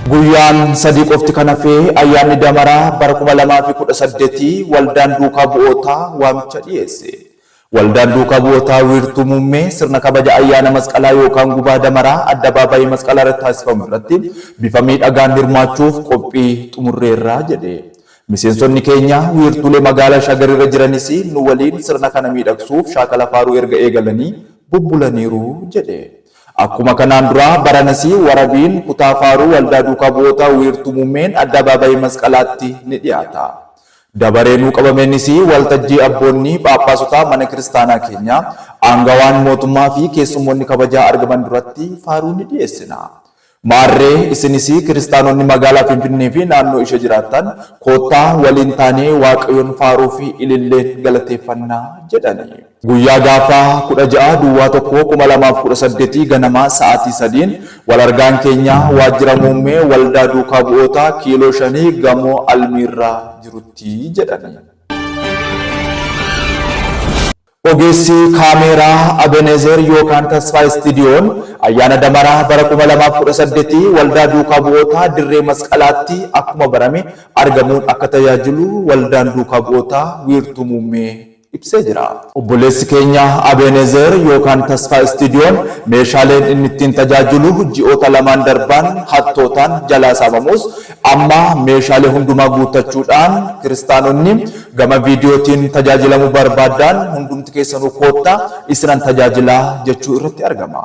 Guyyaan 3 qofti kan hafe ayyaanni Damaraa bara 2018 Waldaan Duukaa Bu'ootaa waamicha dhiyeesse. Waldaan Duukaa Bu'ootaa Wiirtuu Muummee sirna kabaja ayyaana Masqalaa yookaan Gubaa Damaraa Addabaabaayii Masqalaa irratti taasifamu irratti bifa miidhagaan hirmaachuuf qophii xumurreerra jedhe. Miseensonni keenya wiirtuulee magaalaa Shaggar irra jiranis nu waliin sirna kana miidhagsuuf shaakala faaruu erga eegalanii bubbulaniiru jedhe. Akkuma kanaan duraa baranas warabiin kutaa faaruu Waldaa Duukaa Bu'ootaa Wiirtuu Muummeen Addabaabayii Masqalaatti ni dhiyaata. Dabaree nuu qabameenis waltajjii abboonni Phaaphaasotaa Mana Kiristaanaa keenyaa, aangawaan mootummaa fi keessummoonni kabajaa argaman duratti faaruu ni dhiyeessina. Maarree isinis Kiristaanonni magaalaa Finfinnee fi naannoo ishee jiraattan koottaa waliin taanee Waaqayyoon faaruu fi ililleen galateeffannaa jedhani. Guyyaa gaafa 16 duwwaa 1 2018 ganama sa'aatii 3n wal argaan keenya Waajjira Muummee Waldaa Duukaa Bu'ootaa Kiiloo Shanii Gamoo Almiirraa jirutti jedhani. Ogeessi kaameeraa Abenezer yookaan Tasfaa Istiidiyoon ayyaana Damaraa bara 2018 Waldaa Duukaa Bu'ootaa Dirree Masqalaatti akkuma barame argamuun akka tajaajilu Waldaan Duukaa Bu'ootaa Wiirtuu Muummee ibsee jira. Obboleessi keenya Abeenezer yookaan Tasfaa Istiidiyoon meeshaaleen inni ittiin tajaajilu ji'oota lamaan darban hattootaan jalaa saamamus amma meeshaalee hundumaa guuttachuudhaan kiristaanonni gama viidiyootiin tajaajilamuu barbaaddaan hundumti keessanuu koottaa isinan tajaajilaa jechuu irratti argama.